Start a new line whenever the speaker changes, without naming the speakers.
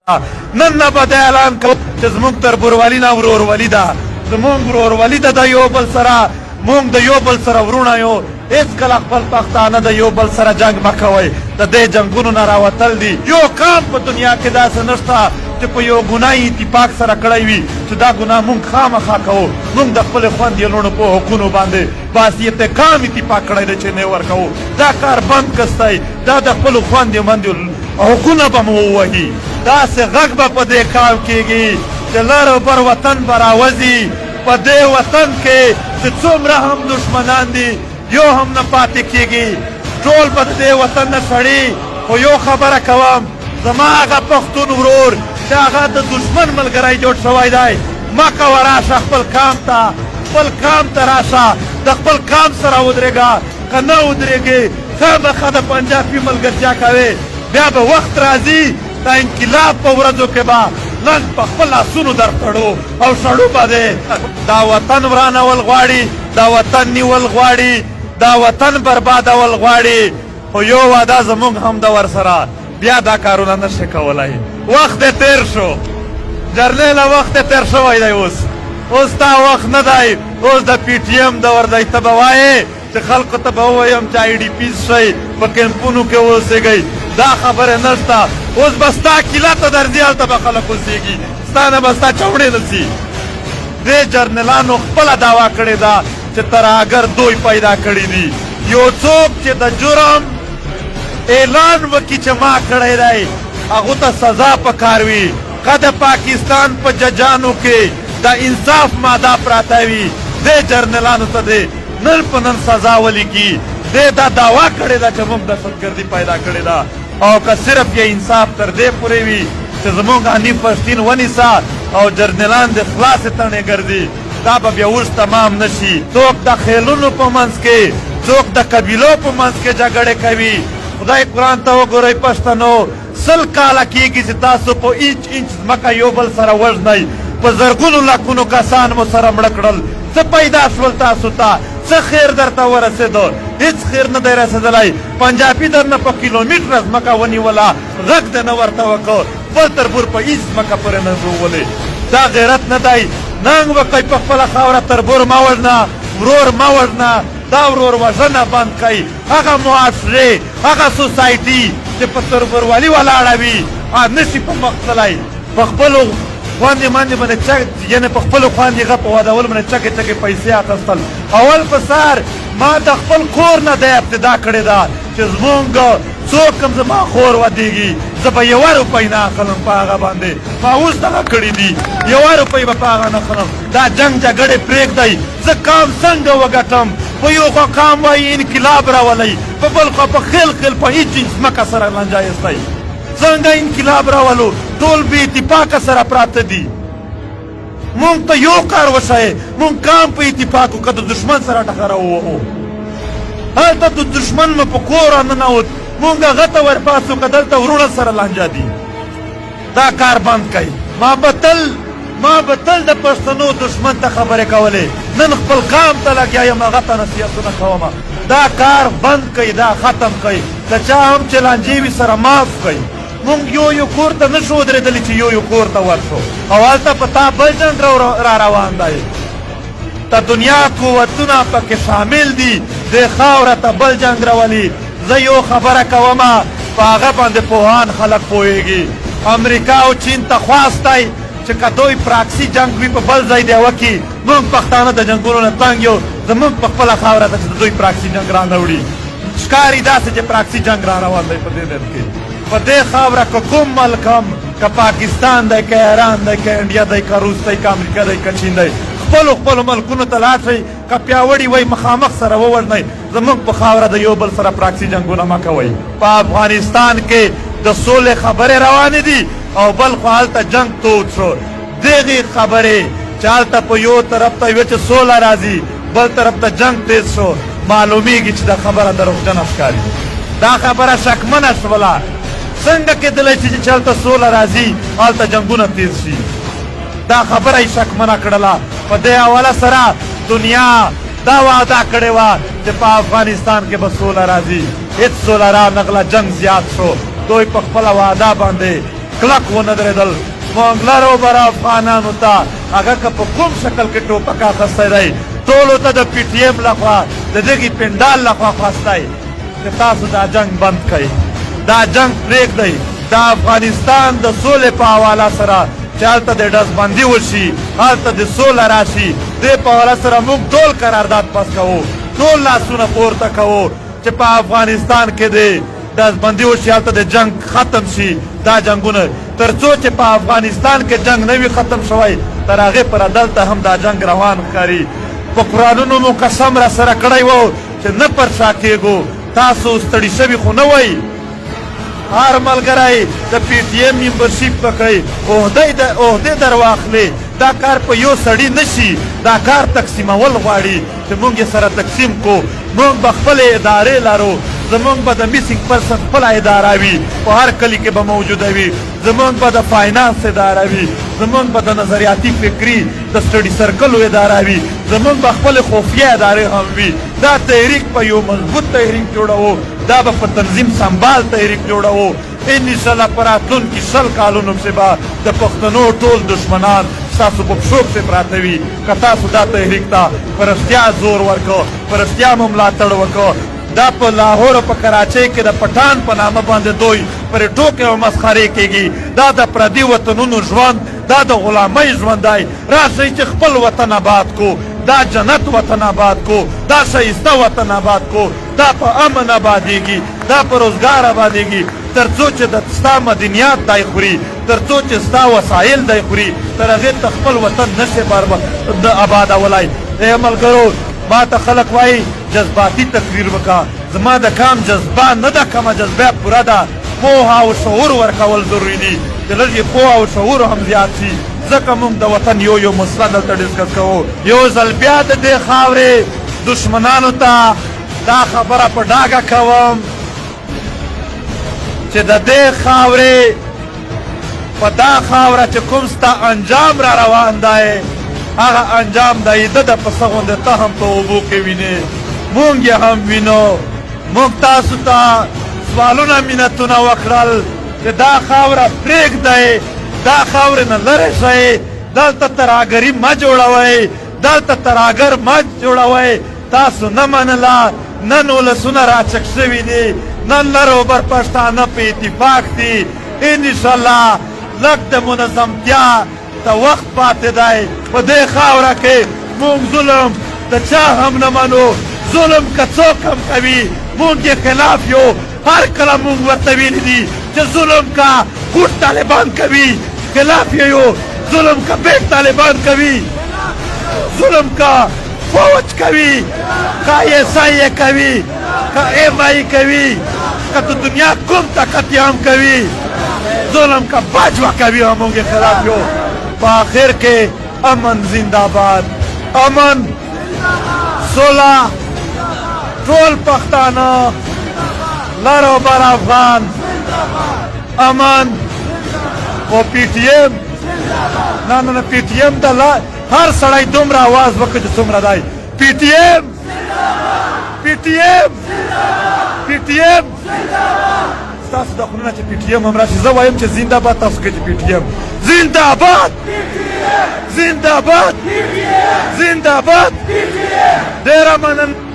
نن نه به دا اعلان کوو چې زموږ تربورولي نه ورورولي ده، زموږ ورورولي ده د یو بل سره، موږ د یو بل سره وروڼه یو. هېڅکله خپل پښتانه د یو بل سره جنګ مه کوئ، د دې جنګونو نه راوتل دي. یو قام په دنیا کې داسې نشته چې په یو ګناه یې اتفاق سره کړی وي چې دا ګناه موږ خامخا کوو. موږ د خپلې خوندې لوڼو په حقونو باندې بحثیت قام اتفاق کړی دی چې نه ورکوو. دا کار بند کړئ، دا د خپلو خوندې مندې حقونه به مو ووهي. داسې غږ به په دې قام کېږي چې لر او بر وطن به راوځي. په دې وطن کې چې څومره هم دښمنان دي یو هم نه پاتې کېږي، ټول به د دې وطن نه شړي. خو یو خبره کوم، زما هغه پښتون ورور چې هغه د دښمن ملګری جوړ شوی دی، مه کوه، راشه خپل قام ته، خپل قام ته راشه، د خپل قام سره ودرېږه. که نه ودرېږې خامخا د پنجابي ملګرتیا کوې، بیا به وخت راځي د انقلاب په ورځو کې به نن په خپل لاسونو درتړو او شړو به دی. دا وطن ورانول غواړي، دا وطن نیول غواړي، دا وطن بربادول غواړي، خو یو وعده زموږ هم ده ورسره، بیا دا کارونه نشي کولای. وخت دې تیر شو جرنیله، وخت دې تیر شوی دی. اوس اوس دا وخت نه دی، اوس د پي ټي ایم دور دی. ته به وایې چې خلکو ته به ووایم چې آی ډي پیز شئ، په کمپونو کې اوسېږئ، دا خبره نشته. اوس به ستا کیله ته درځي، هلته به خلک اوسېږي، ستا نه به ستا چوڼې نه ځي. دې جرنیلانو خپله دعوا کړې ده چې ترهګر دوی پیدا کړي دي. یو څوک چې د جرم اعلان وکړي چې ما کړی دی، هغه ته سزا پکار وي. که د پاکستان په ججانو کې د انصاف ماده پراته وي، دې جرنیلانو ته دې نن په نن سزا ولیکي. دې دا دعوا کړې ده چې موږ دهشتګردي پیدا کړې ده، او که صرف یې انصاف تر دې پورې وي چې زموږ حنیف پښتین ونیسه او جرنیلان دې خلاصې تڼې ګرځي، دا به بیا اوس تمام نشي. څوک د خیلونو په منځ کې، څوک د قبیلو په منځ کې جګړې کوي. خدای قرآن ته وګورئ پښتنو، 100 کاله کېږي چې تاسو په اینچ اینچ ځمکه یو بل سره وژنئ، په زرګونو لکونو کسان مو سره مړه کړل. څه پیدا شول تاسو ته؟ څه خیر درته ورسېده؟ هیڅ خیر نه دی رسېدلی. پنجابي درنه په کیلومتره ځمکه ونیوله، غږ د نه ورته وکړ، بل تربور په هیڅ ځمکه پورې نه وولې. دا غیرت نه دی. ننګ وکړئ په خپله خاوره، تربور مه وژنه، ورور مه وژنه، دا ورور وژنه بند کړئ. هغه معاشرې، هغه سوسایټي چې په تربورولي ولاړه وي، نشي په مخ تللی. په خپلو خوندې مندې باندې چک، یعنې په خپلو خوندې غه په ودولو باندې چکې چکې پیسې اخیستل. اول په سر ما د خپل کور نه د ابتدا کړې ده چې زمونږ څوک هم زما خور ودیږي، زه به یوه روپۍ نه اخلم په هغه باندې. ما اوس دغه کړي دي، یوه روپۍ به په هغه نه اخلم. دا جنګ جګړې پرېږدئ. زه قام څنګه وګټم؟ په یو خوا قام وایي انقلاب راولئ، په بل خوا په خېل خېل په هیڅ ځمکه سره لانجه ایستئ. څنګه انقلاب راولو؟ ټول بې اتفاقه سره پراته دي. مونږ ته یو کار وښایې، مونږ قام په اتفاق وکړو، د دښمن سره ټکره ووهو. هلته د دښمن مو په کور راننوت، مونږ هغه ته ورپاڅو، که دلته وروڼه سره لانجه دي. دا کار بند کړئ. ما به تل د پښتنو دښمن ته خبرې کولې، نن خپل قام ته لګیا یم، هغه ته نصیحتونه کوم. دا کار بند کړئ، دا ختم کړئ. که چا هم چې لانجې وي سره معاف کړئ. مونږ یو یو کور ته نشو ودرېدلی چې یو یو کور ته ورشو، او هلته په تا بل جنګ را روان دی. د دنیا قوتونه پکې شامل دي، د خاوره ته بل جنګ راولي. زه یو خبره کوم، په هغه باندې پوهان خلک پوهېږي. امریکا او چین ته خواست دی چې که دوی پراکسي جنګ وي په بل ځای دی وکړي. موږ پښتانه د جنګونو نه تنګ یو، زموږ په خپله خاوره ته چې د دوی پراکسي جنګ رانه وړي. ښکاري داسې چې پراکسي جنګ را روان دی په دې ملک کې، په دې خاوره. که کوم ملک هم، که پاکستان دی، که ایران دی، که انډیا دی، که روس دی، که امریکا دی، که چین دی، خپلو خپلو ملکونو ته لاړ شئ. که پیاوړي وئ مخامخ سره ووژنئ، زموږ په خاوره د یو بل سره پراکسي جنګونه مه کوئ. په افغانستان کې د سولې خبرې روانې دي او بل خوا هلته جنګ تود شو. دغې خبرې چې هلته په یو طرف ته وي چې سوله راځي، بل طرف ته جنګ تیز شو، معلومیږي چې دا خبره دروغجنه ښکاري، دا خبره شکمنه شوله. څنګه کېدلی شي چې هلته سوله راځي هلته جنګونه تیز شي؟ دا خبره یې شکمنه کړله. په دې حواله سره دنیا دا وعده کړې وه چې په افغانستان کې به سوله راځي، هیڅ سوله را نغله، جنګ زیات شو. دوی په خپله وعده باندې کلک ونه درېدل. مونږ لر او بر افغانانو ته، هغه که په کوم شکل کې ټوپک اخیستی دی، ټولو ته د پي ټي ایم لخوا، د دغې پنډال لخوا خواست دی چې تاسو دا جنګ بند کړئ، دا جنګ پرېږدئ. د افغانستان د سولې په حواله سره چې هلته د ډزبندي وشي، هلته د سوله راشي، دې په حواله سره موږ ټول قرارداد پاس کوو، ټول لاسونه پورته کوو چې په افغانستان کې دې ډزبندي وشي، هلته د جنګ ختم شي. دا جنګونه تر څو چې په افغانستان کې جنګ نه وي ختم شوی، تر هغې پر دلته هم دا جنګ روان ښکاري. په قرآنونو مو قسم را سره کړی و چې نه پر شا کېږو. تاسو ستړي شوي خو نه وئ؟ هر ملګری د پي ټي ایم ممبرشیپ وکړئ، عهدې در واخلې. دا کار په یو سړي نشي، دا کار تقسیمول غواړي چې مونږ یې سره تقسیم کو. مونږ به خپلې ادارې لرو، زمونږ به د میسنګ پرسن خپله اداره وي، په هر کلي کې به موجوده وي. زمونږ به د فاینانس اداره وي، زمونږ به د نظریاتي فکري د سټډي سرکلو اداره وي، زمونږ به خپلې خفیه ادارې هم وي. دا تحریک په یو مضبوط تحریک جوړوو، دا به په تنظیم سمبال تحریک جوړوو. انشاءالله په راتلونکي 20 کالونو کښې به د پښتنو ټول دشمنان ستاسو په پښو کښې پراته وي، که تاسو دا تحریک ته په رښتیا زور ورکړ، په رښتیا مو ملاتړ وکړ. دا په لاهور او په کراچۍ کې د پټان په نامه باندې دوی پرې ټوکې او مسخرې کېږي. دا د پردي وطنونو ژوند، دا د غلامۍ ژوند دی. راشئ چې خپل وطن آباد کو، دا جنت وطن آباد کو، دا ښایسته وطن آباد کو. دا په امن آبادېږي، دا په روزګار آبادېږي. تر څو چې د ستا مدنیات دی خوري، تر څو چې ستا وسایل دی خوري، تر هغې ته خپل وطن نشې د آبادولای. ای ملګرو، ما ته خلک وایي جذباتي تقریر وکړه. زما د کام جذبه نه ده کمه، جذبه پوره ده. پوهه او شعور ورکول ضروري دي چې لږ یې پوهه او شعور هم زیات شي، ځکه موږ د وطن یو یو مسله دلته ډسکس کوو. یو ځل بیا د دې خاورې دشمنانو ته دا خبره په ډاګه کوم چې د دې خاورې په دا خاوره چې کوم ستا انجام را روان دی، هغه انجام د ایده د پسه غوندې ته هم په اوبو کې وینې، مونږ یې هم وینو. موږ تاسو ته سوالونه منتونه وکړل چې دا خاوره پرېږدئ، دا خاورې نه لرې شئ، دلته تراګري مه جوړوئ، دلته تراګر مه جوړوئ. تاسو نه منله. نن ولسونه راچک شوي دي، نن لر او بر پښتانه په اتفاق دي. انشاءالله لږ د منظمتیا ته وخت پاتې دی. په دې خاوره کې موږ ظلم د چا هم نه منو. ظلم که څوک هم کوي، موږ یې خلاف یو. هر کله موږ ورته ویلي دي چې ظلم که کوټ طالبان کوي، خلاف یې یو. ظلم که بیګ طالبان کوي، ظلم که فوج کوي، که آی اس آی یې کوي، که ایم آی کوي، که د دنیا کوم طاقت یې هم کوي، ظلم که باجوه کوي، هم موږ یې خلاف یو. په آخر کې امن زنده‌باد، امن، سوله، ټول پښتانه، لر او بر افغان، امن او پي ټي ایم. نه نه نه، پي ټي ایم د هر سړی دومره आवाज وکړي چې څومره دی. پي ټي ایم، پي ټي ایم، پي ټي ایم. ستاسو د خولې نه چې پي ټي ایم هم راشي، زه وایم چې زنده باد. تاسو کې چې پي ټي ایم زنده باد، زنده باد، زنده باد. ډېره مننه.